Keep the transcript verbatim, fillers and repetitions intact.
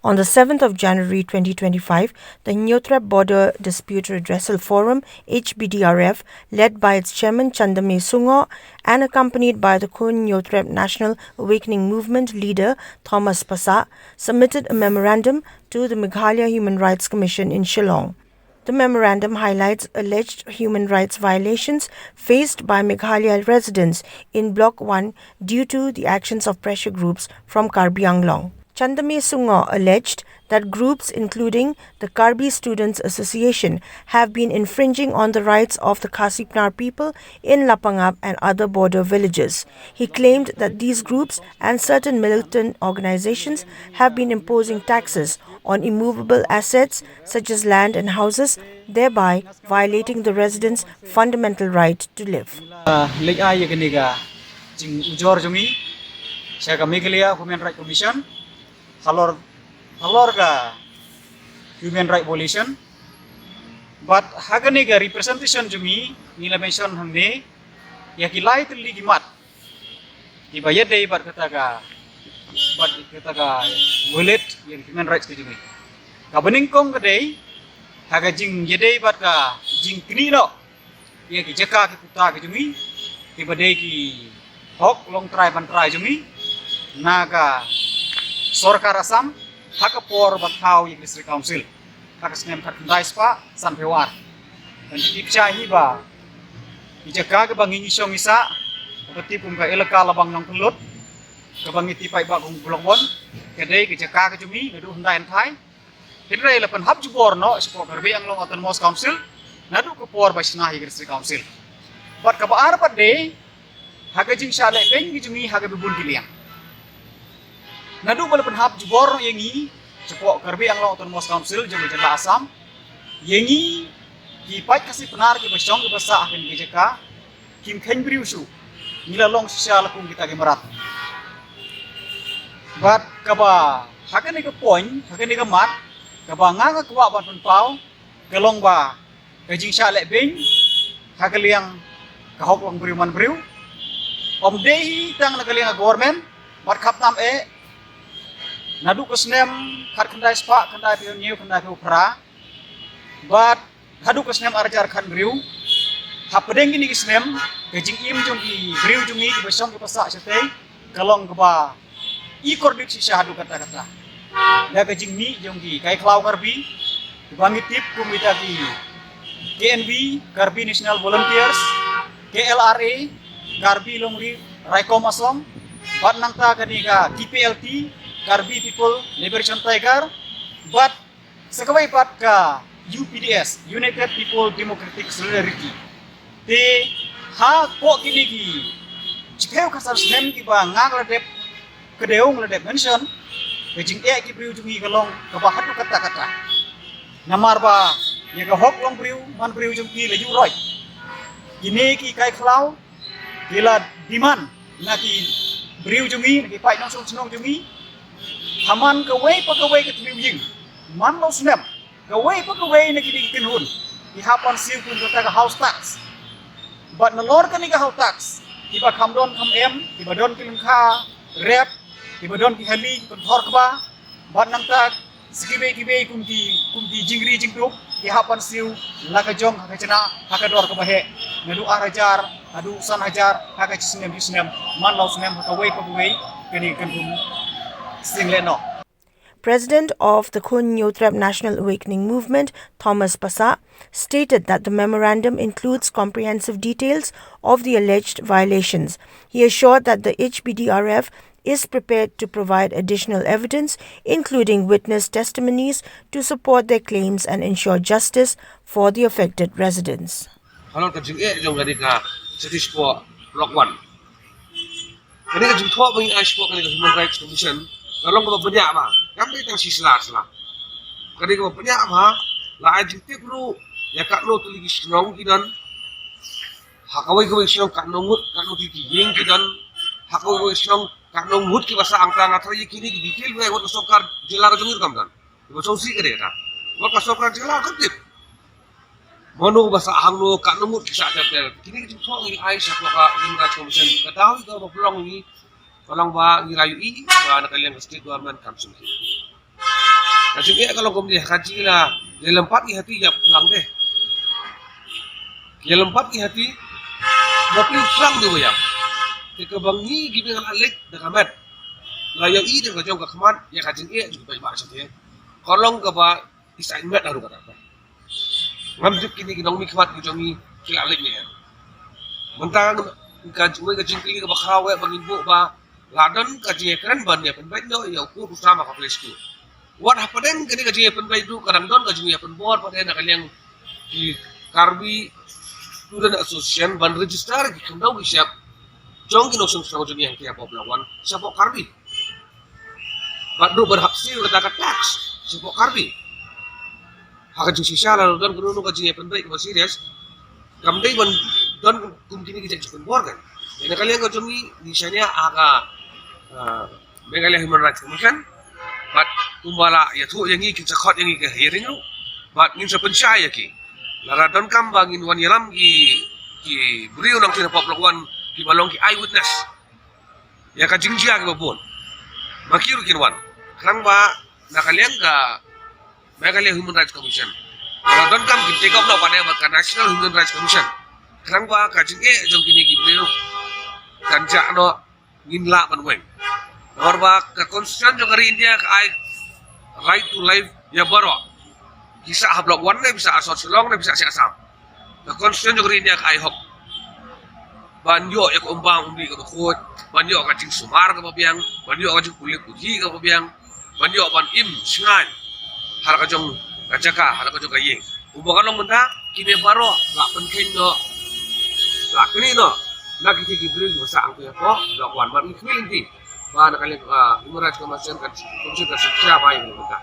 On the seventh of January twenty twenty-five, the Hynñiewtrep Border Dispute Redressal Forum, H B D R F, led by its chairman Chandame Sungoh and accompanied by the Khun Hynñiewtrep National Awakening Movement leader Thomas Passah, submitted a memorandum to the Meghalaya Human Rights Commission in Shillong. The memorandum highlights alleged human rights violations faced by Meghalaya residents in Block one due to the actions of pressure groups from Karbi Anglong. Chandame Sungoh alleged that groups including the Karbi Students Association have been infringing on the rights of the Khasi Pnar people in Lapangap and other border villages. He claimed that these groups and certain militant organizations have been imposing taxes on immovable assets such as land and houses, thereby violating the residents' fundamental right to live. Ah, leit ai ïa kane ka jingujor jong ngi sha ka Meghalaya Human Rights Commission halor, halor ka human right violation. But ha kane ka representation jong ngi, ngi la mention hangne ïa ki lai tylli ki mat kiba ïadei bad kata ka, bad kata ka violate ïa human rights ka jong ngi. Kaba nyngkong ka dei ha ka jingïadei bad ka jingknieh noh ïa ki jaka ki puta ki jong ngi, kiba dei ki hok long trai ban trai jong ngi na ka sorkar Assam ha ka por ba thaw ïa ki District Council ha ka snem khatkhyndai spah sanphew ar. Ban tip shai hi ba ki jaka kiba ngi ngi shong ngi sah, kaba tip kum ka elaka Labang Nongpynlut, kaba ngi tip paidbah kum Block One, ka dei ki jaka ki jong ngi naduh hyndai hynthai. Hynrei la pynhap jubor noh shapoh Karbi Anglong Autonomous Council naduh ka por ba shna ïa ka District Council. Bad kaba ar pat dei ha ka jingshah leh beiñ ki jong ngi ha kaba bun ki liang. Naduh ba la pynhap jubor noh ïa ngi shapoh Karbi Anglong Autonomous Council jong ka jylla Assam, ïa ngi ki paid Khasi Pnar kiba shong kiba sah ha kane ka jaka kim kheiñ briew shuh. Ngi la long shisha la kum kita ki mrad. Bad kaba ha kane ka point, ha kane ka mat, kaba nga nga kwah ban pynpaw ka long ba ka jingshah leh beiñ ha ka liang ka hok long briew man briew, ym dei hi tang na ka liang ka government, bad khamtam eh naduh ka snem khatkhyndai spah khyndaiphew hynñiew khyndaiphew phra bad haduh ka snem ar hajar khathynriew. Hapdeng kine ki snem, ka jingim jong ki briew jong ngi kiba shong kiba sah shatei ka long kaba i kordit shisha haduh katta katta. Da ka jingmih jong ki kai khlaw Karbi kiba ngi tip kum kita ki K N V, Karbi National Volunteers, K L R A, Karbi Longri Raikom Asong, bad nangta kane ka K P L T, Karbi People Liberation Tiger, bad sa kawei pat ka U P D S, United People Democratic Solidarity. Te hapoh kine ki shiphew khatsan snem kiba nga la dep kdew, nga la dep mention, ka jingeh ki briew jong ngi ka long kaba haduh katta katta. Namar ba ïa ka hok long briew man briew jong ki la ïuh roi. Kine ki kai khlaw ki la demand na ki briew jong ngi, na ki paid nongshong shnong jong ngi, ha man kawei pa kawei ka tnat ïing, man la u snem, kawei pa kawei na kine ki kynhun ki hap ban siew kum kata ka house tax. Bad nalor kane ka house tax, kiba kham don kham em, kiba don ki lyngkha rep, kiba don ki hali ki pynthor kba, bad nangta sa kiwei kiwei kum ki, kum ki jingri jingdup ki hap ban siew la ka jong ha ka jnah ha ka dor kaba heh, naduh ar hajar haduh san hajar ha ka snem snem, man la u snem ha kawei pa kawei kane ka kynhun siew leh noh. President of the Khun Hynñiewtrep National Awakening Movement, Thomas Passah, stated that the memorandum includes comprehensive details of the alleged violations. He assured that the H B D R F is prepared to provide additional evidence, including witness testimonies, to support their claims and ensure justice for the affected residents. Halor ka jingeh jong kane ka Satish Block One. Kane ka jingthoh ba ngi ai shapoh kane ka Human Rights Commission ka long kaba bniah bha, kam dei tang shi sla sla. Kane kaba bniah bha, la ai jingtip ruh ïa katno tylli ki shnong ki don, ha kawei kawei shnong katno ngut, katno tylli ki ïing ki don, ha kawei kawei shnong katno ngut kiba sah. Hangta nga tharai ïa kine ki detail ba ai wat ka sorkar jylla ka jong ngi ruh kam don. Ba sngewsih ka dei kata. Wat ka sorkar jylla ka tip mano ba sah hangno, katno ngut ki sah ter ter. Kine ki jingthoh ngi ai shapoh ka Human Rights Commission, ka daw ïa ka ba pynlong ngi, ka long ba ngi la ïohi ba na ka liang ka state government kam sngewsih. Ka jingeh ka long kumne, ka jingeh la, ïa lympat ngi hati ïa plang te. Ïa lympat ngi hati ba pli plang de ba ïa. Te ka ba ngi ki bang la lek da ka met. La ïa i de ka jong ka khmat ïa ka jingeh ju ba ba sa te. Ka long ka ba i sa met haru ka ta. Ngam tip kini ki nongmih khmat ki jong ngi ki la lek ne. Mynta ka jingmoi ka jingkylli ka ba khraw eh ba ngin buh ba la don ka jingïakren ban ïa pynbeit noh ïa u kut u sam ha ka preschool. Wat hapdeng kane ka jingïapynbeit ruh ka dang don ka jingïapynbor pat na ka liang ki Karbi Student Association ban register ki khyndew ki shep jong ki nongshong shnong jong ngi hangtei hapoh Block One shapoh Karbi. Bad ruh ban hap siew kata ka tax shapoh Karbi. Ha ka jingshisha lada don kano kano ka jingïapynbeit kaba serious, kam dei ban don kum kine ki jingpynbor kan. Ïa na ka liang ka jong ngi ngi shaniah ha ka, ah, Meghalaya Human Rights Commission. Bad kumba la ïathuh ïa ngi, kin sa khot ïa ngi ka hearing ruh. Bad ngin sa pynshai ïa ki. Lada donkam ba ngin wan ïalam ki, ki briew nongthied hapoh Block One kiba long ki eyewitness ïa ka jingjia kiba bun. Ma ki ruh kin wan. Khnang ba na ka liang ka Meghalaya Human Rights Commission, lada donkam kin take up noh pat bad ka National Human Rights Commission. Khnang ba ka jingeh jong kine ki briew kan jah noh, ngin lah ban weng. Namar ba ka Constitution jong ka ri India ka ai right to life ïa baroh. Phi sah ha Block One ne phi sah ha South Shillong ne phi sah sha Assam, ka Constitution jong ka ri India ka ai hok ban ïoh ïa ka umbam umdih kaba khuid, ban ïoh ka jingsumar kaba biang, ban ïoh ka jingpule puthi kaba biang, ban ïoh ban im shngaiñ ha la ka jong ka jaka, ha la ka jong ka ïing. Kumba ka long mynta, kine baroh la pynkheiñ noh, la knieh noh na kita ki briew kiba sah hangtei hapoh Block One. Bad ngi khmih lynti ba na ka liang ka Human Rights Commission kan, Commission kan sa pynshai ba ïa kane mynta.